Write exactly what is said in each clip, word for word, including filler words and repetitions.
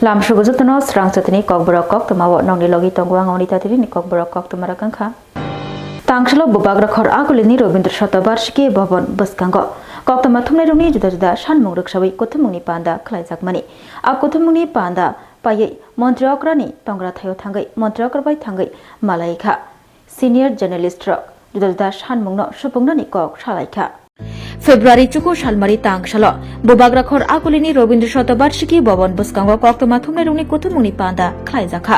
Lamsugo jotono srang chatini kokborok koktwmao nongni logi tongo ang Anita Tiri ni kokborok koktwma rok wngkha. Tangsalo Bubagra khor agulini Robindra Shatabarshiki Bhavan bwskango koktwma thumnairokni juda juda sanmung rwksawi kuthumungni panda khlaijakmani. A kuthumungni panda paiwi Montri Okrani tongra thaio thangwi Montri Okra bai thangwi malaikha. Senior journalist rok juda juda sanmungno supungnani kok salaikha. February chuku salmari tangsalo Bubagra khor agulini Robindra Shatabarshiki Bhavan bwskango koktwma thumnairokni kuthumungni panda khlaijakha.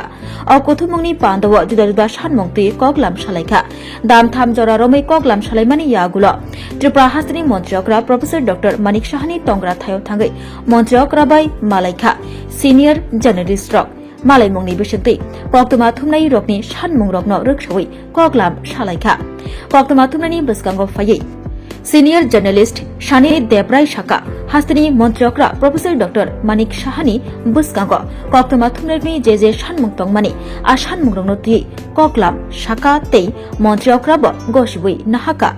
O kuthumungni pandao juda juda sanmung twi koklam salaikha. Dam tham jora romwi koklam salaimani yagulo Tripura hasteni Montri Okra Professor Doctor Manik Sahani tongra thaio thangwi Montri Okra bai malaikha senior journalist rok. Malaimungni bisingtwi koktwma thumnai rokni sanmung rokno rwksawi koklam salaikha. Koktwma thumnani bwskango phaiwi senior journalist Sani Debrai saka hasteni Montri Okra Professor Doctor Manik Sahani bwskango koktwma thumnairokni je je sanmung tongmani a sanmung rokno twi koklam saka tei Montri Okra bo gosiwi nahaka.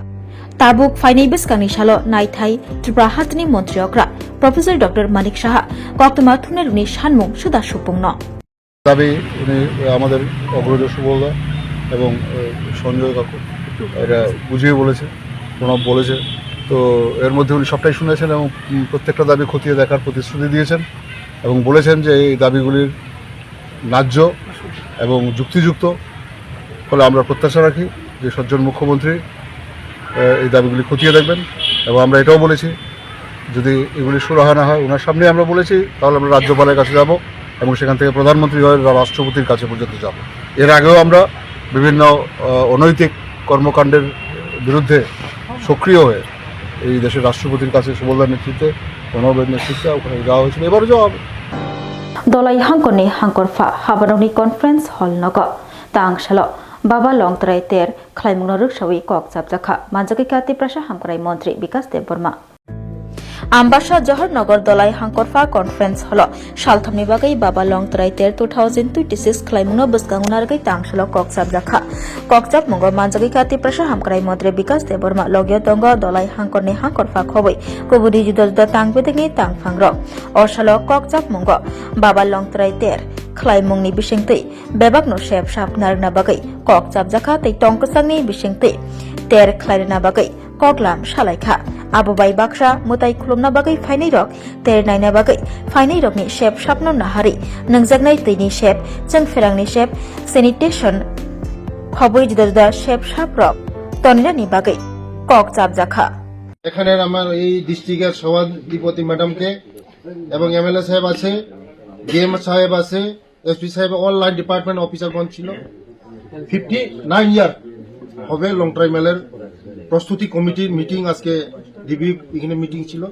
Tabuk phainai bwskangni salo naithai Tripura hasteni Montri Okra Professor Doctor Manik Saha koktwma thumnairokni sanmung suda supungno. দাবি উনি, আমাদের অগ্রজ সুবলদা এবং, এ, সঞ্জয় কাকু এটা বুঝিয়ে বলেছে, প্রণব বলেছে। তো এর মধ্যে উনি সবটাই শুনেছেন এবং, উম, প্রত্যেকটা দাবি খতিয়ে দেখার প্রতিশ্রুতি দিয়েছেন এবং বলেছেন যে এই দাবিগুলির ন্যায্য এবং যুক্তিযুক্ত। ফলে আমরা প্রত্যাশা রাখি যে সজ্জন মুখ্যমন্ত্রী, আহ, এই দাবিগুলি খতিয়ে দেখবেন এবং আমরা এটাও বলেছি যদি এগুলি সুরাহা না হয়, ওনার সামনে আমরা বলেছি, তাহলে আমরা রাজ্যপালের কাছে যাব এবং সেখান থেকে প্রধানমন্ত্রী হয়ে রা-, রাষ্ট্রপতির কাছে পর্যন্ত যাব। এর আগেও আমরা বিভিন্ন, আহ, অনৈতিক কর্মকাণ্ডের বিরুদ্ধে সক্রিয় হয়ে এই দেশের রাষ্ট্রপতির কাছে সুবলদার নেতৃত্বে, প্রণবের নেতৃত্বে ওখানে যাওয়া হয়েছিল, এবারও যাওয়া হবে। Dolai hangkorni hangkorpha habarokni conference hall nogo tangsalo Baba Longtrai ter khlaimungno rwksawi kok chapjakha, manjagwi kha Tiprasa hamkrai montri Bikas Debbarma. Ambasa Johornagar Dolai hangkorpha conference hall-o salthomni bagwi Baba Longtrai ter two thousand twenty-six khlaimungno bwskango narwgwi tangsalo kok chapjakha. Kok chapmungo manjagwi kha Tiprasa hamkrai montri Bikas Debbarma, logio tongo Dolai hangkorni hangkorpha khobwi kubuni juda juda tang bedekni tangphangrok. O salo kok chapmungo Baba Longtrai ter khlaimungni bisingtwi bebakno sep sap narwkna bagwi kok chapjakha tei tong kwchangni bisingtwi ter khlairwna bagwi koklam salaikha. Abo bai baksa mwtai khulumna bagwi phainairok ter naina bagwi phainairokni sep sapno naharwi nungjaknai twini sep, chwngpherangni sep, sanitation khobwi juda juda sep saprok tonirani bagwi kok chapjakha. এখানে আমার এই ডিস্ট্রিক্টের সভাধিপতি ম্যাডামকে এবং এমএলএ সাহেব আছে, ডিএম সাহেব আছে, এসপি সাহেব, অল লাইন ডিপার্টমেন্ট অফিসারগণ ছিল। ফিফটি নাইন ইয়ার হবে লংট্রাই মেলার প্রস্তুতি কমিটির মিটিং, আজকে রিভিউ এখানে মিটিং ছিল,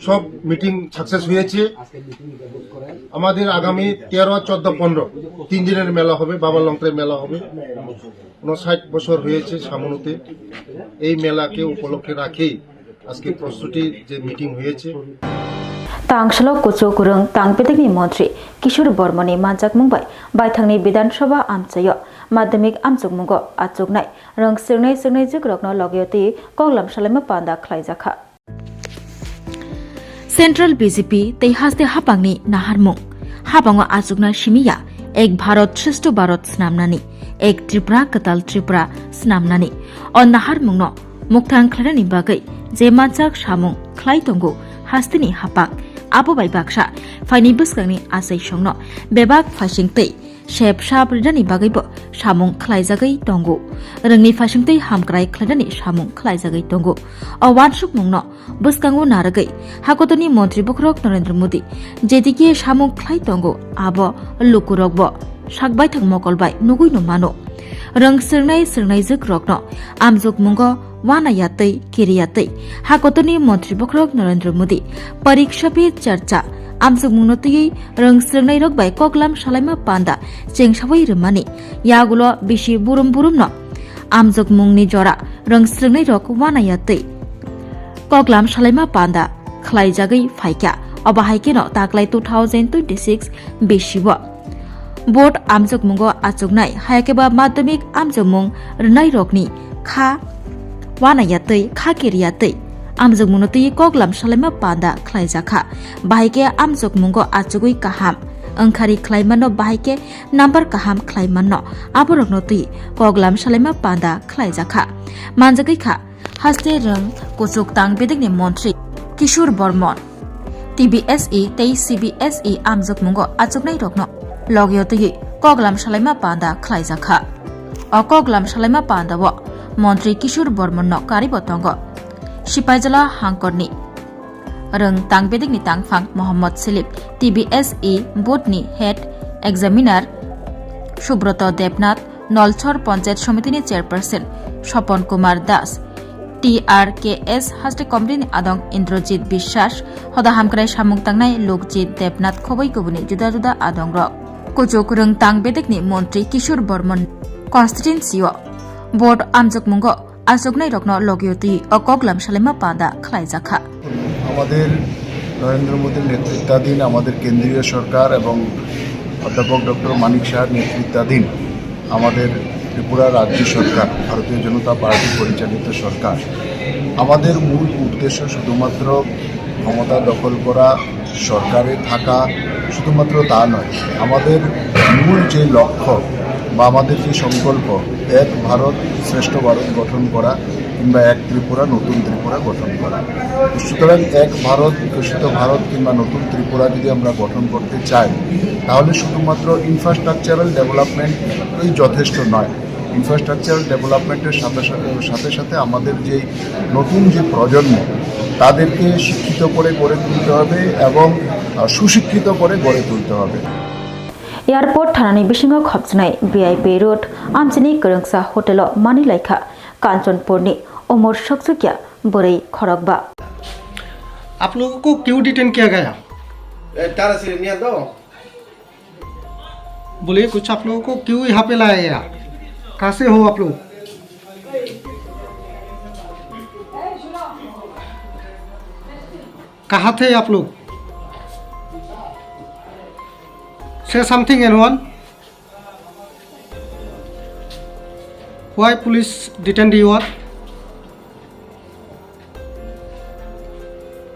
সব মিটিং সাকসেস হয়েছে। আমাদের আগামী তেরো, চোদ্দ, পনেরো তিন দিনের মেলা হবে, বাবা লংট্রাই মেলা হবে। ঊনষাট বছর হয়েছে সামনুতে। এই মেলাকে উপলক্ষে রাখেই আজকে প্রস্তুতি যে মিটিং হয়েছে। Tangsalo kuchuk kwrwng tang bedekni montri Kishore Bormani manjakmung bai baithangni Bidhan Sabha amchaio madhyamik amchukmungo achuknai rwng swrwngnai swrwngnaijwkrokno logio twi koklam salaima panda khlaijakha. Central B J P tei haste hapangni naharmung. Hapango achukna simi ya Ek Bharat Shreshtha Bharat snamnani, Ek Tripura Kwtal Tripura snamnani. O naharmungno mukthang khlainani bagwi je manchak samung khlai tongo hasteni hapang, abo bai baksa phaini bwskangni achaisongno bebak phaising tei sep sap rinani bagwibo samung khlaijagwi tongo. Rwngni phaisingtwi hamkrai khlainani samung khlaijagwi tongo. O uansukmungno bwskango narwgwi hakotorni montri bokhorok Narendra Modi jedike samung khlai tongo, abo lukurokbo sakbaithang mokol bai nugwino mano. Rwng swrwngnai swrwngnaijwkrokno amjokmungo uanaiya tei kiriya tei hakotorni montri bokhorok Narendra Modi Pariksha Pe Charcha amjokmungno twiwi rwng swrwngnairok bai koklam salaima panda chengsawi rwmani yagulo bisi burum burumno amjokmungni jora rwng swrwngnairok uanaiya twi koklam salaima panda khlaijagwi phaikha. Obo hai kheno taklai two thousand twenty-six bisio board amjokmungo achuknai, hai khe ba madhyamik amjokmung rwnairokni kha uanaiya twi, kha kiriya twi Amjokmungno twi koklam salaima panda khlaijakha. Bahai khe amjokmungo achugwi kaham wngkhari khlaimano, bahai khe number kaham khlaimanno, aborokno twi koklam salaima panda khlaijakha. Manjagwi kha haste rwng kuchuk tang bedekni montri Kishore Bormon. T B S E tei C B S E amjokmungo achuknairokno logio twi koklam salaima panda khlaijakha. O koklam salaima pandao montri Kishore Bormonno karibo tongo Sipaijala hangkorni rwng tang bedekni tangphang Mohammad Selim, T B S E board ni head examiner Subroto Debnath, Nolchor Panchayat Somitini chairperson Sopon Kumar Das, T R K S haste committee ni adong Indrajit Biswas, hoda hamkrai samung tangnai Lokjit Debnath khoboi kubuni juda juda adong rok. Kuchuk rwng tang bedekni montri Kishore Bormon constituency o board amjokmungo achuknairokno logio twi o koklam salaima panda khlaijakha. আমাদের নরেন্দ্র মোদীর নেতৃত্বাধীন আমাদের কেন্দ্রীয় সরকার এবং অধ্যাপক ডক্টর মানিক সাহার নেতৃত্বাধীন আমাদের ত্রিপুরা রাজ্য সরকার, ভারতীয় জনতা পার্টি পরিচালিত সরকার, আমাদের মূল উদ্দেশ্য শুধুমাত্র ক্ষমতা দখল করা, সরকারে থাকা, শুধুমাত্র তা নয়, আমাদের মূল যে লক্ষ্য বা আমাদের যে সংকল্প, এক ভারত শ্রেষ্ঠ ভারত গঠন করা কিংবা এক ত্রিপুরা নতুন ত্রিপুরা গঠন করা। সুতরাং এক ভারত, বিকশিত ভারত কিংবা নতুন ত্রিপুরা যদি আমরা গঠন করতে চাই, তাহলে শুধুমাত্র ইনফ্রাস্ট্রাকচারাল ডেভেলপমেন্টই যথেষ্ট নয়। ইনফ্রাস্ট্রাকচারাল ডেভেলপমেন্টের সাথে সাথে, সাথে সাথে আমাদের যেই নতুন যে প্রজন্ম, তাদেরকে শিক্ষিত করে গড়ে তুলতে হবে এবং, আহ, সুশিক্ষিত করে গড়ে তুলতে হবে। Airport thanani bisingo khopjwnai V I P Road amchini kwrwngsa hotelo manwi laikha Kanchanpurni umor sokchukya bwrwi khorokba. आप लोगों को क्यों डिटेन किया गया? ए, तारा सिरे मिया दो। बोलिए, कुछ आप लोगों को क्यों यहाँ पे लाया गया? कहाँ से हो आप लोग? कहाँ थे आप लोग? Say something, anyone? Why police detained you all?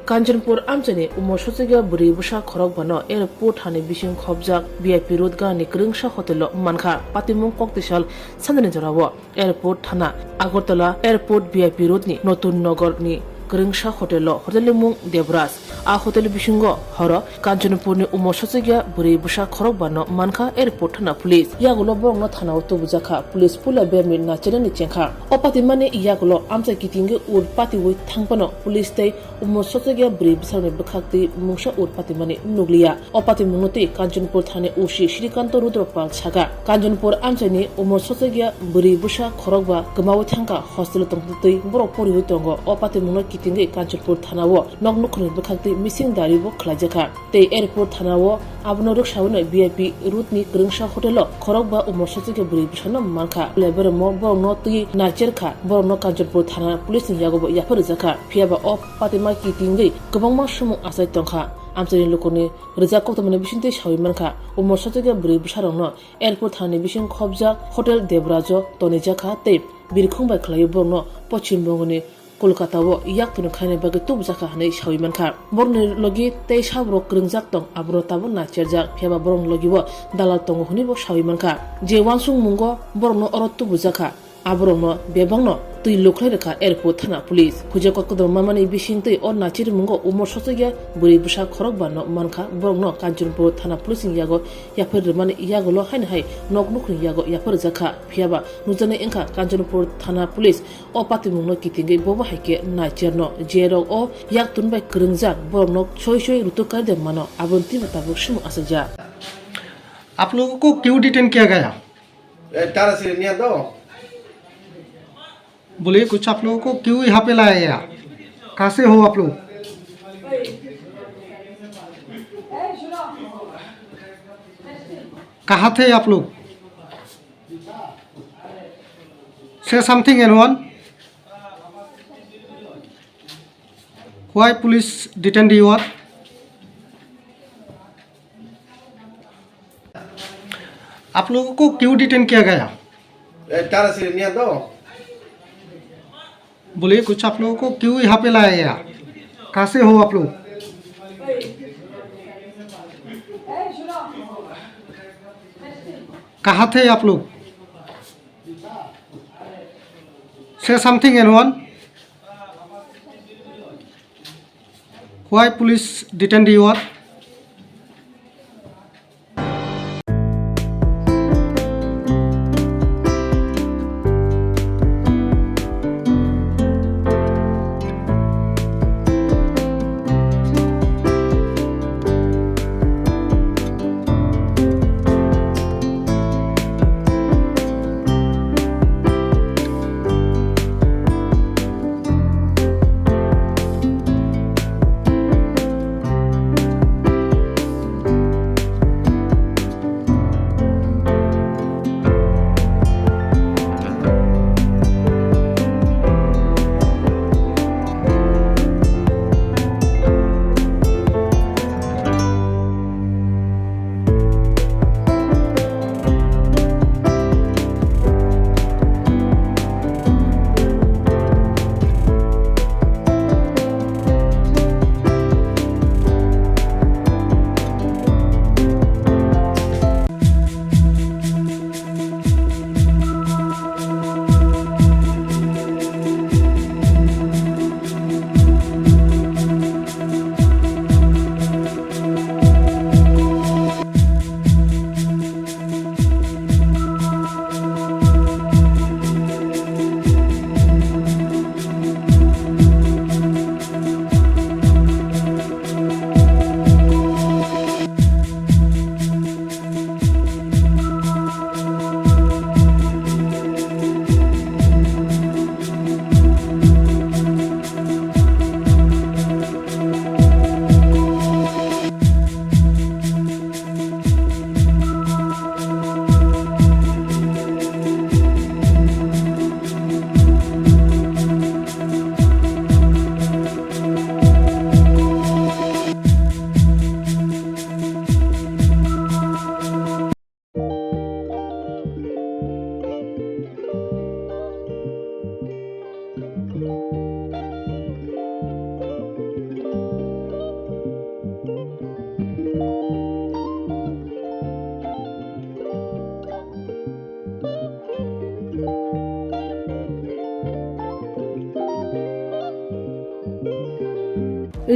Kanchanpur amchaini umor sochigya bwrwi bwsa khorokbano airport hani bising khopjak V I P Road ganani kwrwngsa hotelo mankha. Patimung koktisal sandani jorao airport thana Agartala Airport V I P Road ni Notun Nagar ni kwrwngsa hotelo, hotelni mung Debraj. A hotel bisingo horo Kanchanpurni umor sochigya bwrwi bwsa khorokbano mankha airport thana police. Yagulo borokno thanao tubujakha, police puila bemni nachirani chengkha. O patimani yagulo amchai kitingwi ur patiwi thangphano police tei umor sochigya bwrwi bwsarokni bwkhaktwi mungsa ur patimani nukliya. O patimungno twi Kanchanpur thani O C Srikanto Rudra Pal sakha, Kanchanpur amchaini umor sochigya bwrwi bwsa khorokba kwmawi thangkha, hostelo tongtwi borok poriwi tongo. O patimungno kitingwi Kanchanpur thanao nok nukhungni bwkhaktwi missing diary bo khwlaijakha. Tei airport thanao abono rwksawi V I P Road ni kwrwngsa hotelo khorokba umor sochigya bwrwi bwsano mankha. Lebermo borokno twi naicherkha, borokno Kanchanpur thana police ni yago bo yaphar rwjakha. Phiyaba o patima kitingwi kwbangma sumung achai tongkha. Amchaini lukuni rijak koktwmani bisingtwi sawi mankha, umor sochigya bwrwi bwsarokno airport thani bising khopjak hotel Debrajo tonijakha tei birkhung bai khwlaiwi borokno Poschim Bongoni Kolkata o yak toni khaina bagwi tubujakha hwnwi sawi mankha. Borokni logi tei saborok kwrwngjak tong, abono tabuk naicherjak, phiyaba borokni logi o dalal tongo hwnwi bo sawi mankha. Je uansukmungo borokno oro tubujakha, aborokno bebakno twi lukhlai rwkha airport thana police. Huja koktwdom mamani bisingtwi o naichirmungo umor sochigya bwrwi bwsa khorokbano mankha, borokno Kanchanpur thana police ni yago yaphar rwmani yagulo haino hai nok nukhungni yago yaphar rwjakha. Phiyaba nukjaknai wngkha Kanchanpur thana police o patimungno kitingwi bobo hai khe naicherno, jerok o yak tun bai kwrwngjak borokno soi soi rutuk kari de mano, aboni twibo tabuk sumung achajak. आप लोगों को क्यों डिटेन किया गया? ए, तारा सिरे मिया दो। बोलिए, कुछ आप लोगों को क्यों यहाँ पे लाया गया? कहाँ से हो आप लोग? कहाँ थे आप लोग? Say something, anyone? Why police detained you all? आप लोगों को क्यों डिटेन किया गया? ए, तारा सिरे मिया दो। बोलिए, कुछ आप लोगों को क्यों यहाँ पे लाया गया? कहाँ से हो आप लोग? कहाँ थे आप लोग? Say something, anyone? Why police detained you all?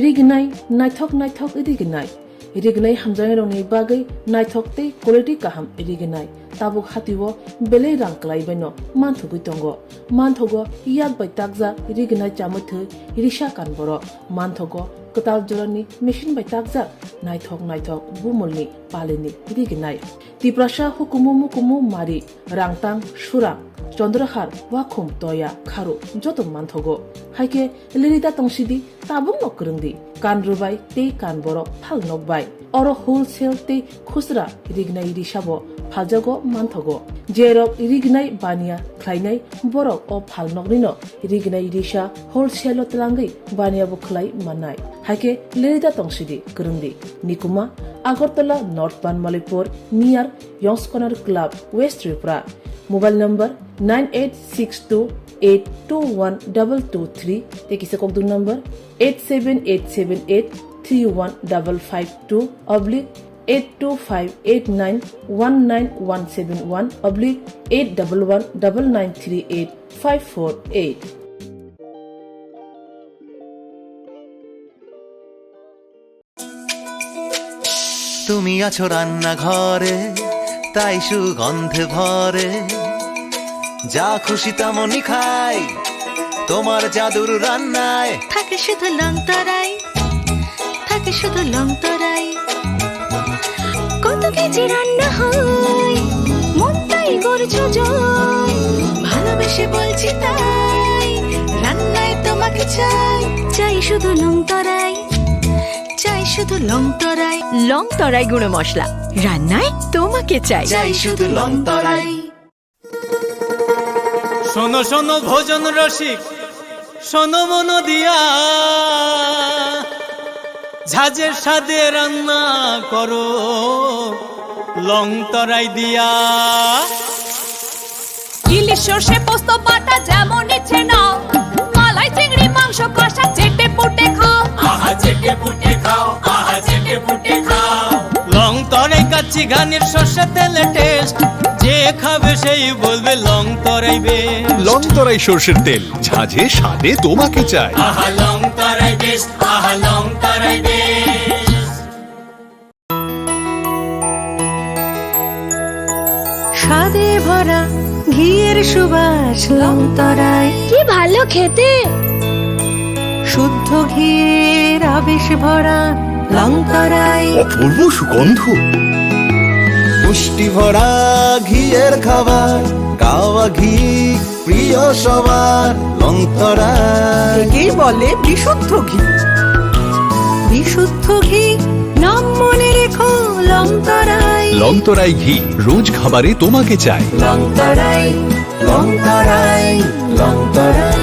Rignai, naithok naithok rignai. Rignai hamjaknairokni bagwi naithok tei quality kaham rignai. Tabuk hatio belai rang kwlaibaino manthogwi tongo. Manthogo yak bai takjak rignai chamwi thwi risa kan borok. Manthogo kwtal jorani machine bai takjak naithok naithok bumulni palini rignai. Tiprasa hukumu mukumu mari, rangtang, surang, chondrahar, wakhum, toya, kharu joto manthogo. Haikhe lirida tongsidi, tabukno kwrwngdi, kan rwbai tei kan borok phalnok bai. Oro wholesale tei khusra rignai risabo phaljago manthogo. Jerok rignai baniya khlainai borok o phalnoknino rignai risa wholesale-o twlangwi baniyabo khlai mannai. Haikhe lirida tongsidi, kwrwngdi. Nikuma, Agartala North Banmalipur, near Yongskonar Club, West Tripura. Mobile number nine eight six two eight two one double two three, tei kisa kokdung number eight seven eight seven eight three one double five two oblique eight two five eight nine one nine one seven one oblique eight double one double nine three eight five four eight. তুমি আছো রান্নাঘরে, তাই সুগন্ধে ভরে। যা খুশি তেমনই খাই, তোমার জাদুর রান্নায়। থাকে শুধু লং তরাই, থাকে শুধু লং তরাই। কত কেজি রান্না হয়, মন তাই করছো জয়। ভালোবেসে বলছি তাই, রান্নায় তোমাকে চাই। চাই শুধু লং তরাই, চাই শুধু লং তরাই। লং তরাই গুঁড়ো মশলা, রান্নায় তোমাকে চাই। চাই শুধু লং তরাই। শোনো শোনো ভোজন রসিক, শোনো মন দিয়া, ঝাঁঝের স্বাদে রান্না করো লং তরাই দিয়া। ইলিশ সর্ষে পোস্ত বাটা যেমন ইচ্ছে নাও, কষা চেটে পুটে খাও। আহা চেটে পুটে খাও, আহা চেটে পুটে খাও। লং তরাই কাচ্চি ঘানির সর্ষে তেলে টেস্ট, যে খাবে সেই বলবে লং তরাই বেস্ট। লং তরাই সর্ষের তেল, ঝাঁঝে স্বাদে তোমাকে চাই। আহা লং তরাই বেস্ট, আহা লং তরাই বেস্ট। স্বাদে ভরা ঘিয়ের সুবাস লং তরাই। কি ভালো খেতে। শুদ্ধ ঘিয়ের আবেশ ভরা লং তরাই। অপূর্ব সুগন্ধ। পুষ্টি ভরা ঘিয়ের খাবার, গাওয়া ঘি প্রিয় সবার লং তরাই। একেই বলে বিশুদ্ধ ঘি। বিশুদ্ধ ঘি, নাম মনে রেখো লং তরাই। লং তরাই ঘি, রোজ খাবারে তোমাকে চাই। লং তরাই, লং তরাই, লং তরাই।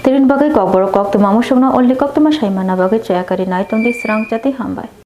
Tebin bagwi kokborok koktwma musukno olni koktwma saimana bagwi chaya kari nai tongdi, srang chati hambai.